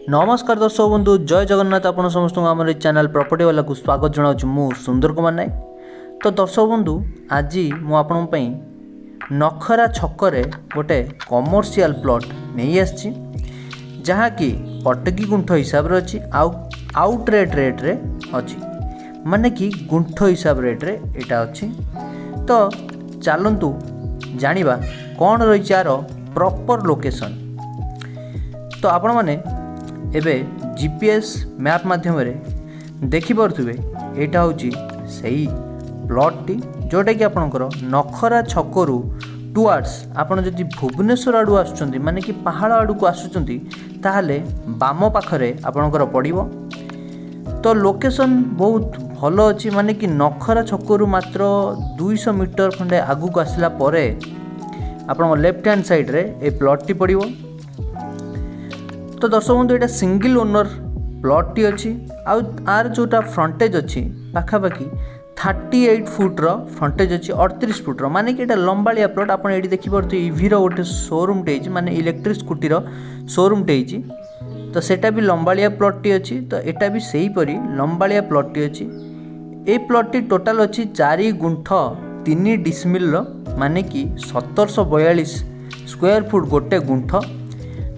ନମସ୍କାର ଦର୍ଶକ ବନ୍ଧୁ, ଜୟ ଜଗନ୍ନାଥ। ଆପଣ ସମସ୍ତଙ୍କୁ ଆମର ଏଇ ଚ୍ୟାନେଲ୍ ପ୍ରପର୍ଟି ବାଲାକୁ ସ୍ୱାଗତ ଜଣାଉଛି। ମୁଁ ସୁନ୍ଦର କୁମାର ନାୟକ। ତ ଦର୍ଶକ ବନ୍ଧୁ, ଆଜି ମୁଁ ଆପଣଙ୍କ ପାଇଁ ନଖରା ଛକରେ ଗୋଟେ କମର୍ସିଆଲ ପ୍ଲଟ୍ ନେଇ ଆସିଛି, ଯାହାକି କଟକି ଗୁଣ୍ଠ ହିସାବରେ ଅଛି ଆଉ ଆଉଟ୍ ରେଟ୍ରେ ଅଛି, ମାନେ କି ଗୁଣ୍ଠ ହିସାବ ରେଟ୍ରେ ଏଇଟା ଅଛି। ତ ଚାଲନ୍ତୁ ଜାଣିବା କ'ଣ ରହିଛି ଆର ପ୍ରପର୍ ଲୋକେସନ୍। ତ ଆପଣମାନେ ଏବେ ଜିପିଏସ୍ ମ୍ୟାପ୍ ମାଧ୍ୟମରେ ଦେଖିପାରୁଥିବେ, ଏଇଟା ହେଉଛି ସେଇ ପ୍ଲଟ୍ଟି, ଯେଉଁଟାକି ଆପଣଙ୍କର ନଖରା ଛକରୁ ଟୁୱାର୍ଡ଼ସ୍ ଆପଣ ଯଦି ଭୁବନେଶ୍ୱର ଆଡ଼ୁ ଆସୁଛନ୍ତି, ମାନେ କି ପାହାଳ ଆଡ଼କୁ ଆସୁଛନ୍ତି, ତାହେଲେ ବାମ ପାଖରେ ଆପଣଙ୍କର ପଡ଼ିବ। ତ ଲୋକେସନ୍ ବହୁତ ଭଲ ଅଛି, ମାନେ କି ନଖରା ଛକରୁ ମାତ୍ର 200 ମିଟର ଖଣ୍ଡେ ଆଗକୁ ଆସିଲା ପରେ ଆପଣଙ୍କ ଲେଫ୍ଟ ହ୍ୟାଣ୍ଡ ସାଇଡ଼୍ରେ ଏ ପ୍ଲଟ୍ଟି ପଡ଼ିବ। ତ ଦର୍ଶକ ବନ୍ଧୁ, ଏଇଟା ସିଙ୍ଗିଲ୍ ଓନର୍ ପ୍ଲଟ୍ଟି ଅଛି ଆଉ ଆର ଯେଉଁଟା ଫ୍ରଣ୍ଟେଜ୍ ଅଛି, ପାଖାପାଖି 38 ଫୁଟ୍ର ଫ୍ରଣ୍ଟେଜ୍ ଅଛି, 38 ଫୁଟ୍ର, ମାନେ କି ଏଇଟା ଲମ୍ବାଳିଆ ପ୍ଲଟ୍। ଆପଣ ଏଇଠି ଦେଖିପାରୁଥିବେ, ଇଭିର ଗୋଟେ ସୋରୁମ୍ଟେ ହେଇଛି, ମାନେ ଇଲେକ୍ଟ୍ରିକ୍ ସ୍କୁଟିର ସୋରୁମ୍ଟେ ହେଇଛି। ତ ସେଇଟା ବି ଲମ୍ବାଳିଆ ପ୍ଲଟ୍ଟି ଅଛି। ତ ଏଇଟା ବି ସେହିପରି ଲମ୍ବାଳିଆ ପ୍ଲଟ୍ଟି ଅଛି। ଏଇ ପ୍ଲଟ୍ଟି ଟୋଟାଲ୍ ଅଛି 4 ଗୁଣ୍ଠ 3 ଡିସମିଲ୍ର, ମାନେ କି 1742 ସ୍କୋୟାର ଫୁଟ୍ ଗୋଟେ ଗୁଣ୍ଠ।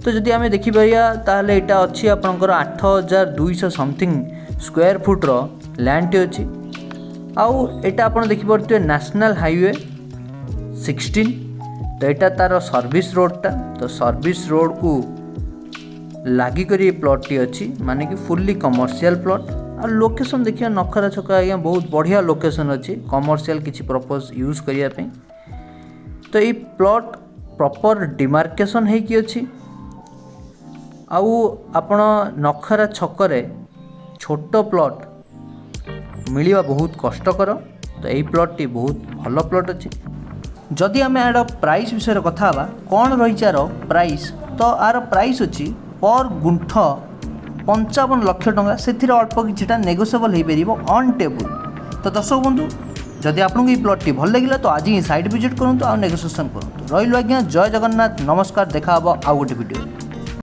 ତ ଯଦି ଆମେ ଦେଖିପାରିବା, ତାହେଲେ ଏଇଟା ଅଛି ଆପଣଙ୍କର 8200 ସମଥିଙ୍ଗ ସ୍କୋୟାର ଫୁଟ୍ର ଲ୍ୟାଣ୍ଡଟି ଅଛି। ଆଉ ଏଇଟା ଆପଣ ଦେଖିପାରୁଥିବେ ନ୍ୟାସନାଲ୍ ହାଇୱେ 16। ତ ଏଇଟା ତା'ର ସର୍ଭିସ୍ ରୋଡ଼ଟା। ତ ସର୍ଭିସ୍ ରୋଡ଼କୁ ଲାଗିକରି ଏ ପ୍ଲଟ୍ଟି ଅଛି, ମାନେ କି ଫୁଲି କମର୍ସିଆଲ ପ୍ଲଟ୍। ଆଉ ଲୋକେସନ୍ ଦେଖିବା, ନଖରା ଛକ ଆଜ୍ଞା, ବହୁତ ବଢ଼ିଆ ଲୋକେସନ୍ ଅଛି କମର୍ସିଆଲ କିଛି ପର୍ପଜ୍ ୟୁଜ୍ କରିବା ପାଇଁ। ତ ଏଇ ପ୍ଲଟ୍ ପ୍ରପର୍ ଡିମାର୍କେସନ୍ ହେଇକି ଅଛି। ଆଉ ଆପଣ ନଖରା ଛକରେ ଛୋଟ ପ୍ଲଟ୍ ମିଳିବା ବହୁତ କଷ୍ଟକର। ତ ଏଇ ପ୍ଲଟ୍ଟି ବହୁତ ଭଲ ପ୍ଲଟ୍ ଅଛି। ଯଦି ଆମେ ଏହାର ପ୍ରାଇସ୍ ବିଷୟରେ କଥା ହେବା, କ'ଣ ରହିଛି ଆର ପ୍ରାଇସ୍? ତ ଆର ପ୍ରାଇସ୍ ଅଛି ପର୍ ଗୁଣ୍ଠ 55 ଲକ୍ଷ ଟଙ୍କା। ସେଥିରେ ଅଳ୍ପ କିଛିଟା ନେଗୋସିଏବଲ୍ ହେଇପାରିବ ଅନ୍ ଟେବୁଲ୍। ତ ଦର୍ଶକ ବନ୍ଧୁ, ଯଦି ଆପଣଙ୍କୁ ଏଇ ପ୍ଲଟ୍ଟି ଭଲ ଲାଗିଲା, ତ ଆଜି ହିଁ ସାଇଟ୍ ଭିଜିଟ୍ କରନ୍ତୁ ଆଉ ନେଗୋସିଏସନ୍ କରନ୍ତୁ। ରହିଲୁ ଆଜ୍ଞା, ଜୟ ଜଗନ୍ନାଥ, ନମସ୍କାର। ଦେଖା ହେବ ଆଉ ଗୋଟେ ଭିଡ଼ିଓରେ।